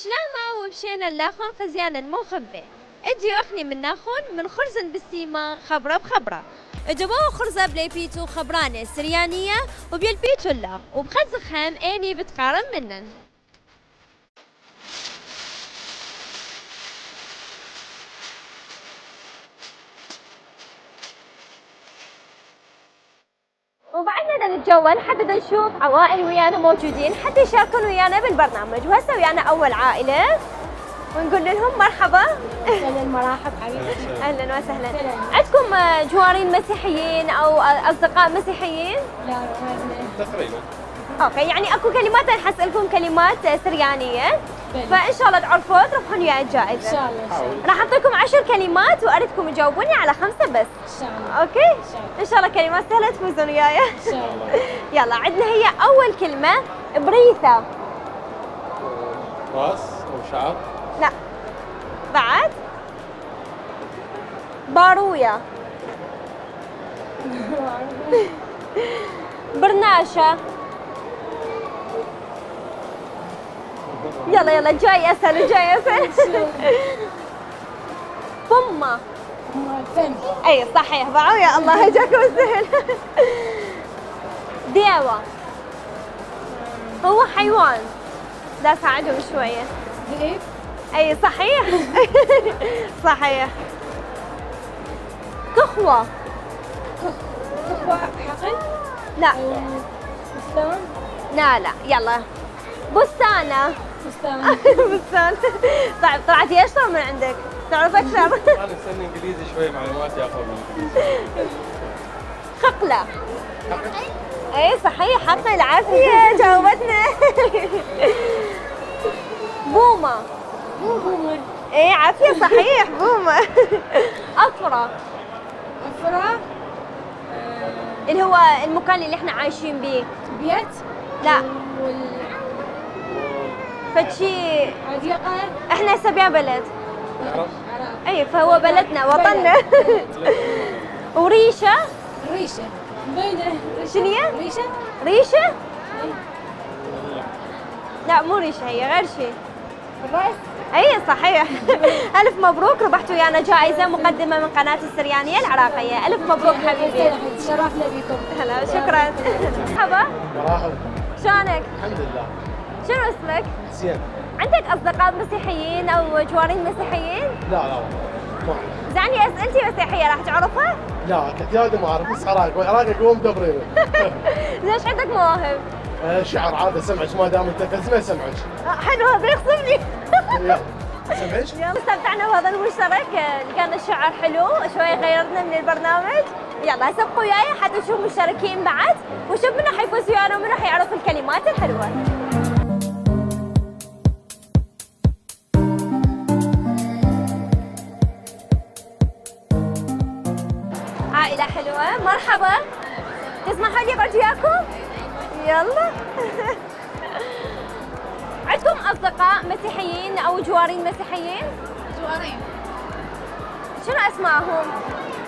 شلامة ومشينا اللاخون خزيان المخبة. اجي اخني من ناخون من خرزن بالسيما خبرة بخبرة. اجبو خرزة بليبيتو خبرانة سريانية وبيلبيتو الله وبخز خام اني بتقارن منن. وبعدنا بدنا نتجول حتى بدنا نشوف عوائل ويانا موجودين حتى يشاركون ويانا بالبرنامج، وهسه ويانا اول عائلة ونقول لهم مرحبا. اهلا مرحب حبيبتي. اهلا وسهلا. عندكم جوارين مسيحيين او اصدقاء مسيحيين؟ لا ما تقريبا. اوكي، يعني اكو كلمات رح اسالكم كلمات سريانيه، فان شاء الله تعرفوا تربحون وياي الجائزه. ان شاء الله. راح اعطيكم 10 كلمات واريدكم تجاوبوني على 5 بس. ان شاء الله. اوكي؟ ان شاء الله. ان شاء الله كلمات سهله تفوزون وياي. ان شاء الله. يلا عندنا هي اول كلمه بريثه. راس او شعر. لا. بعد بارويه. برناشه. يلا يلا جاي اسهل جاي اسهل. فمه. فم. اي صحيح بارويه، الله هجاكم السهل. ديوه. هو حيوان. لا ساعدهم شويه. ذئب. اي صحيح. صحيح. كخوه. كخوة حقل. لا بستان. لا لا يلا. بستانه. بستان. بستان. طيب طلعتي اشطر من عندك، تعرف اكثر. انا استنى انجليزي شوي، معلوماتي اقوى من الانجليزي. خقله. اي صحيح، حق العافيه جاوبتنا. بومه. بومر. اي عافيه صحيح بومه. افرة. أفرع. اللي هو المكان اللي احنا عايشين بيه. بيت. لا وال فشي. عديقة. احنا هسه بيا بلد. عرب. عرب. اي فهو بلدنا وطننا. بلد. وريشه. ريشة. بينة. شنو هي؟ ريشة. ريشه؟ لا مو ريشه، هي غير شيء. الرأس. اي صحيح. الف مبروك، ربحتوا ويانا جائزه مقدمه من قناه السريانيه العراقيه. الف مبروك حبيبي. تشرفنا بكم. هلا شكرا. مرحبا. مرحبا. شلونك؟ الحمد لله. شنو اسمك؟ زين. عندك اصدقاء مسيحيين او جوارين مسيحيين؟ لا لا ما زعني اسئلتي مسيحيه راح تعرفها؟ لا كتيادة ما اعرف، بس عراقي قوم دبرينه. ليش عندك مواهب؟ شعر عادة سمعك ما دام التلفزيون سمعك. حلو هذا يخصمني. يلا سمعك. يلا استمتعنا بهذا المشترك، كان الشعر حلو شوي، غيرنا من البرنامج. يلا سبقوا وياي حتى نشوف مشتركين بعد ونشوف منو حيفوز ويانا ومنو حيعرف الكلمات الحلوه. عائلة حلوة، مرحبا. تسمحوا لي اقعد وياكم؟ يلا. عندكم أصدقاء مسيحيين أو جوارين مسيحيين؟ جوارين. شنو أسمائهم؟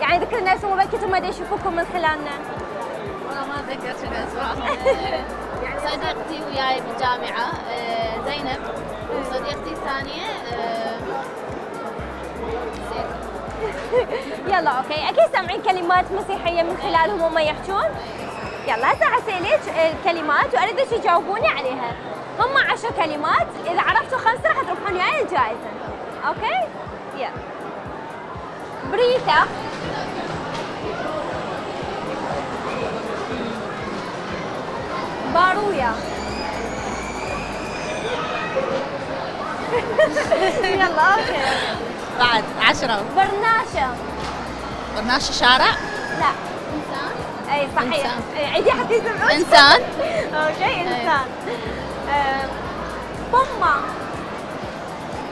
يعني ذكر لنا اسمهم بلكي ثم يشوفوكم من خلالنا. والله ما اتذكر شنو اسمها. صديقتي وياي بالجامعة زينب، وصديقتي الثانية يلا أوكي، أكيد سامعين كلمات مسيحية من خلالهم وما يحجون؟ يلا هسه حسألك الكلمات وأريدك تجاوبوني عليها. هم 10 كلمات، إذا عرفتوا 5 راح تربحون وياي الجائزة. أوكي؟ يلا. بريثة. باروية. يلا اوكي. بعد 10. برناشة. برناش شارع. لا. انسان. اي صحيح. إنسان. عيدي حتى يسمعون. انسان. اوكي انسان. فمة.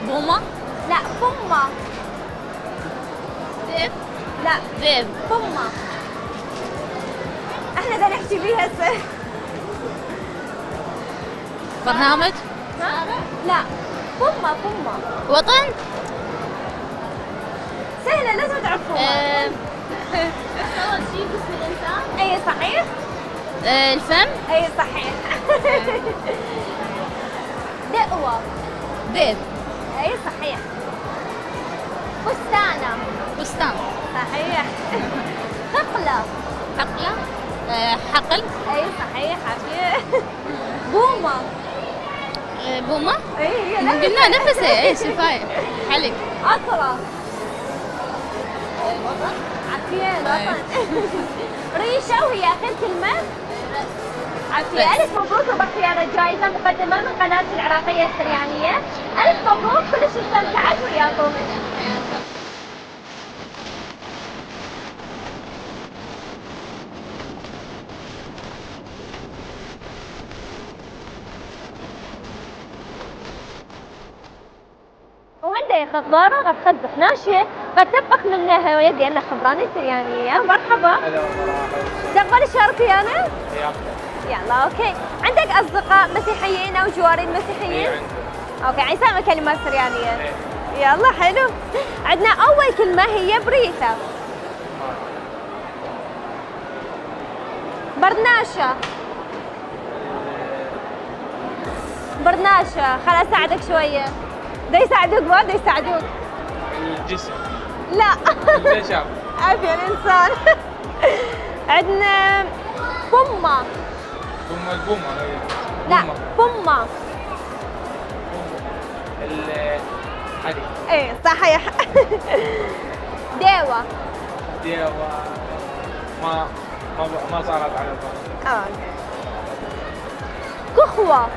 بومة. لا فمة. ذئب. لا ذئب. فمة. احنا بدنا نحكي بيها هسه. برنامج. ها؟ لا فمة. وطن. سهلة لازم تعرفوها. أول شيء باسم الإنسان. اي صحيح. الفم. اي صحيح. دقوة. بيت. اي صحيح. فستانة. بستان. صحيح. حقلة. حقلة. حقل. اي صحيح عافية. بومة. بومة. اي هي قلنا نفسه. اي شفايف. حلق. عطرة. عافية الوطن. ريشة وهي آخر كلمة. عافية. ألف مبروك ربحتي على الجائزة مقدمة من قناة العراقية السريانية. ألف مبروك كلش استمتعت وياكم. وعندي خضارة قد خبز ناشئ قد تبقى منها ويدي أنا خبرانة سريانية. مرحبا. هلا ومرحبا. تقبل تشارك ويانا؟ يلا. يلا اوكي. عندك اصدقاء مسيحيين او جوارين مسيحيين؟ عندي. اوكي يعني سامع كلمات سريانية. إيه. يلا حلو. عندنا اول كلمة هي بريثة. برناشة. برناشة. خل اساعدك شوية. دا يساعدوك ما دا يساعدوك؟ الجسم. لا. البشر. عافية الانسان. عندنا بومة. البومة. لا بومة. الحديد. ايه صحيح. ديوة. ديوة. ما صارت على البال. كخوة.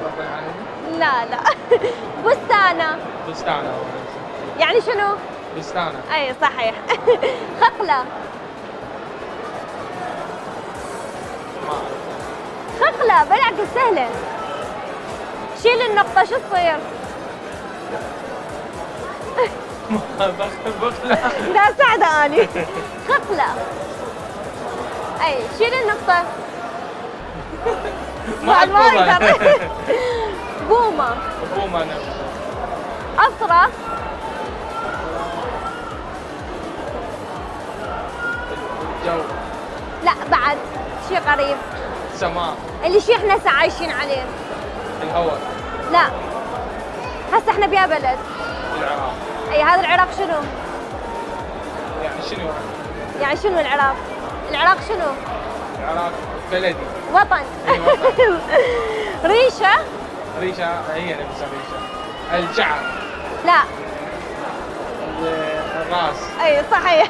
رب العالمين. لا. بستانة. بستانة. يعني شنو؟ بستانة. اي صحيح. خقلة. ما أعرف. خقلة بالعكس سهلة. شيل النقطة شو تصير؟ بخلة. لا ساعدة اني. خقلة. اي شيل النقطة. بعد ما اقدر. بومة. بومة نفسها. أسرة. الجو. لا بعد شيء قريب. سماء. اللي شيء احنا هسه عايشين عليه. الهواء. لا هسه احنا بيا بلد. العراق. اي هذا العراق شنو؟ يعني شنو؟ يعني شنو العراق؟ العراق شنو؟ العراق بلدي. وطن. أي وطن. ريشة. ريشة هي نفسها ريشة. الشعر. لا. الراس. اي صحيح.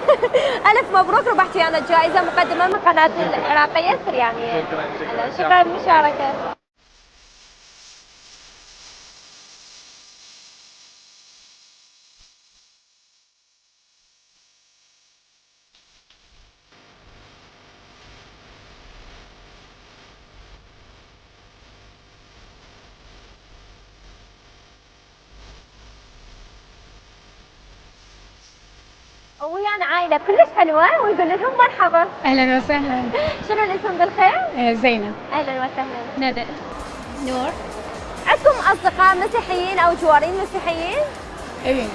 الف مبروك ربحتي انا الجائزة مقدمة من قناة العراقية السريانية. شكرا للمشاركة. ويانا عائلة كلش حلوة ويقول لهم مرحبا. اهلا وسهلا. شنو الاسم بالخير؟ زينب. اهلا وسهلا. ندى. نور. عندكم اصدقاء مسيحيين او جوارين مسيحيين؟ اي نعم.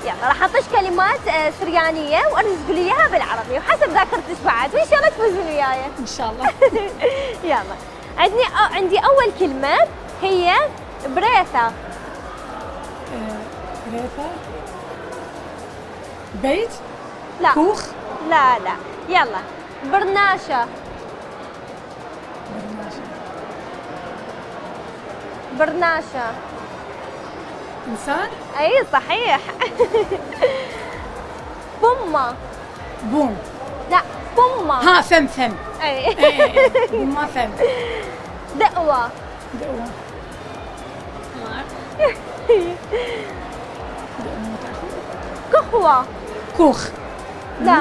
يلا راح اعطيك كلمات سريانية وارجع تقولي اياها بالعربي وحسب ذاكرتك بعد وان شاء الله تفوزون وياي. ان شاء الله. يلا. عندي اول كلمة هي بريثة. بريثة. بيت. لا. كوخ. لا. يلا. برناشة. برناشة. انسان. اي صحيح. بومة. بوم. لا بومة. ها فم. اي. بوم ما فم. دقوة. دقوة. كخوة. كوخ. لا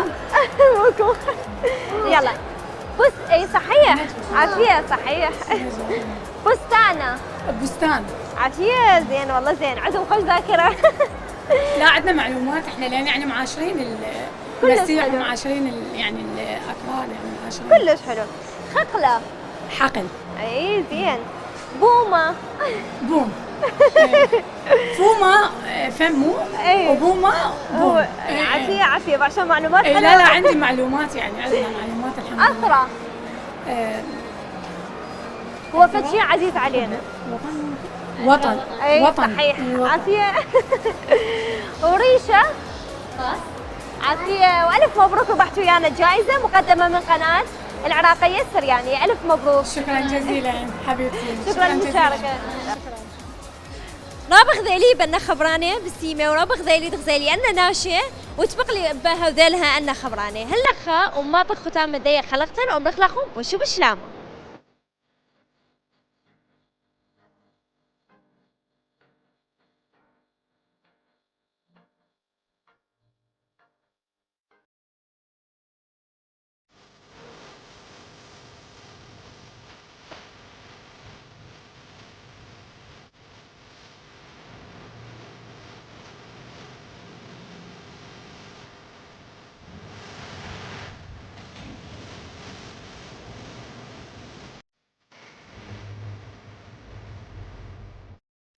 مو كوخ. يلا. اي صحيح. عافية صحيح. بستانة. بستان. عافية زين والله زين. عندهم خوش ذاكرة. لا عندنا معلومات احنا لان يعني معاشرين كلش المسيح حلو. ومعاشرين يعني الاكبار يعني معاشرين. كلش حلو. خقلة. حقل. اي زين. بومة. بوم. فومة فمو. إيه. وبومة هو بوم. عافية عشان معلومات إيه حلوة. لا عندي معلومات يعني عندنا معلومات الحمد لله. أسرة. هو فد شيء عزيز علينا. وطن. اي وطن. صحيح. الوطن. عافية. وريشة. عافية وألف مبروك، ربحتوا ويانا جائزة مقدمة من قناة العراقية السريانية. ألف مبروك. شكرا جزيلا حبيبتي. شكرا للمشاركة. رابغ ذيلي بنا خبرانة بالسيمة ورابغ ذيلي تغزيلي أنا ناشية وتبقلي بها وذيلها أنا خبرانة هل لخا وما طخ ختام الدية خلقتن ومرخلقهم وشو بشلامه.